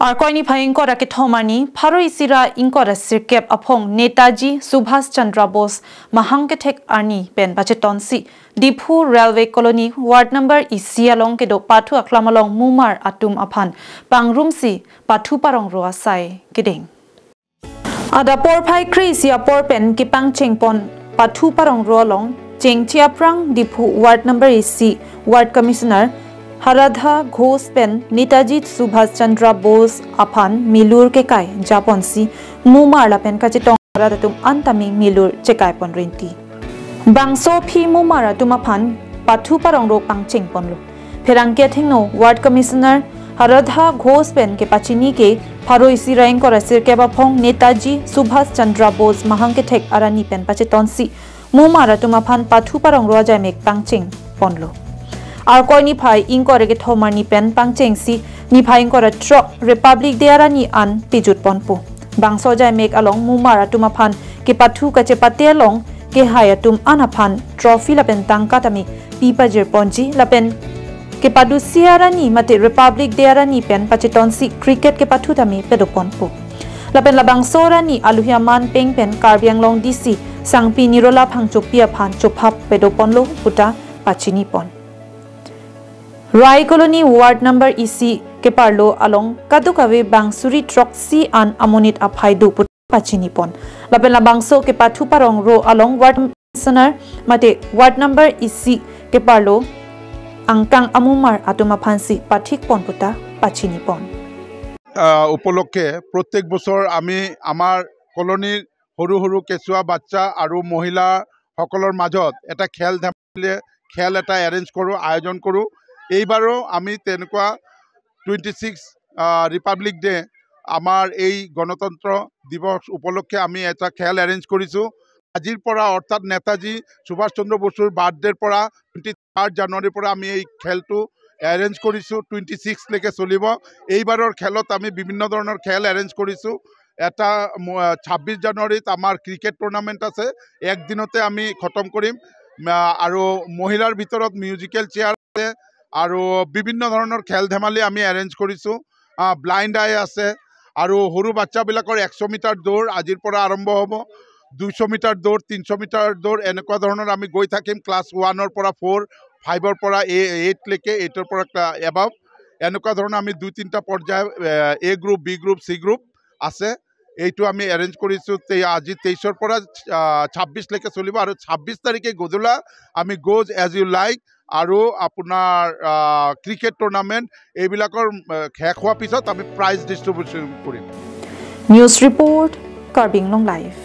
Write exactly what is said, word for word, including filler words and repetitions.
Arkoi niphai ingkoi ra kethom arni, pharo isi ra ingkoi ra sirkep aphong Netaji Subhash Chandra Bose mahang kethek arni pen pachetonsi Diphu Railway Colony Ward number isi along kedo pathu aklam along mumar atum aphan pangrumsi pathu parongro asai kedeng. Adap porphai kre-isi apor pen kepangchengpon pathu parongro along chengche aphrang Diphu Ward number isi Ward Commissioner Haradha Ghosh pen Netaji Subhash Chandra Bose aphan milur kekai japonsi mumar lapen kachetong arat atum an tame milur chekaipon rinti. Bangso aphi mumar atum aphan pathu parongro pangchengponlo. Pherangke athengno Ward Commissioner Haradha Ghosh pen kepachini ke pharo isi ra ingkoi ra sirkep aphong Netaji Subhash Chandra Bose mahang kethek arni pen pachetonsi mumar atum aphan pathu parongro ajaimek pangchengponlo. Arkoi niphai ingkoi ra kethom arni pen pangchengsi niphai ingkoi ra throk Republic Day arni an pejutponpo. Bangso ajaimek along mumar atum aphan kepathu kachepate along kehai atum an aphan trophy lapen tangka tame pi pajirponji lapen kepadusi arni mate Republic Day arni pen pachetonsi cricket kepathu tame pedoponpo. Lapen labangso arni aluhi aman peng pen Karbi Anglong D C Sangpi Nirola Phangchopi aphan chophap pedoponlo puta pachinipon. Rai Colony Ward number isi keparlo along kadokave bang suri throksi an amonit aphai do puta pachinipon. Lapen labangso kepathu parongro along Ward Commissioner mate Ward number isi keparlo angkang amumar atum aphansi pathikpon puta pachinipon. আহ, উপলক্ষে প্ৰত্যেক বছৰ আমি আমাৰ কলনীৰ সৰু সৰু কেঁচুৱা বাচ্চা আৰু মহিলাসকলৰ মাজত এটা খেল ধেমালি খেল এটা এৰেঞ্জ কৰোঁ, আয়োজন কৰোঁ। এইবাৰো আমি তেনেকুৱা টুৱেণ্টি ছিক্স ৰিপাব্লিক ডে, আমাৰ এই গণতন্ত্ৰ দিৱস উপলক্ষে আমি এটা খেল এৰেঞ্জ কৰিছোঁ। আজিৰ পৰা অৰ্থাৎ নেতাজী সুভাষ চন্দ্ৰ বসুৰ বাৰ্থডেৰ পৰা টুৱেণ্টি থাৰ্ড জানুৱাৰীৰ পৰা আমি এই খেলটো এৰেঞ্জ কৰিছোঁ, টুৱেণ্টি ছিক্সলৈকে চলিব। এইবাৰৰ খেলত আমি বিভিন্ন ধৰণৰ খেল এৰেঞ্জ কৰিছোঁ। এটা ম- ছাব্বিছ জানুৱাৰীত আমাৰ ক্ৰিকেট টুৰ্ণামেণ্ট আছে, একদিনতে আমি খতম কৰিম। আহ, আৰু মহিলাৰ ভিতৰত মিউজিকেল চেয়াৰ আছে আৰু বিভিন্ন ধৰণৰ খেল ধেমালি আমি এৰেঞ্জ কৰিছোঁ। ব্লাইণ্ড আই আছে আৰু সৰু বাচ্চাবিলাকৰ এশ মিটাৰ দৌৰ আজিৰ পৰা আৰম্ভ হ'ব। দুশ মিটাৰ দৌৰ, তিনিশ মিটাৰ দৌৰ, এনেকুৱা ধৰণৰ আমি গৈ থাকিম। ক্লাছ ওৱানৰ পৰা ফ'ৰ, ফাইভৰ পৰা এ এইটলৈকে, এইটৰ পৰা এবভ, এনেকুৱা ধৰণৰ আমি দুই তিনিটা পৰ্যায়, এ গ্ৰুপ, বি গ্ৰুপ, চি গ্ৰুপ আছে। এইটো আমি এৰেঞ্জ কৰিছোঁ। তে- আজি তেইছৰ পৰা আহ, ছাব্বিছলৈকে চলিব আৰু ছাব্বিছ তাৰিখে গধূলা আমি গ'জ এজ ইউ লাইক আৰু আপোনাৰ আহ, ক্ৰিকেট টুৰ্ণামেণ্ট এইবিলাকৰ আহ, শেষ হোৱাৰ পিছত আমি প্ৰাইজ ডিষ্ট্ৰিবিউশ্যন কৰিম। News report, Karbi Anglong Live.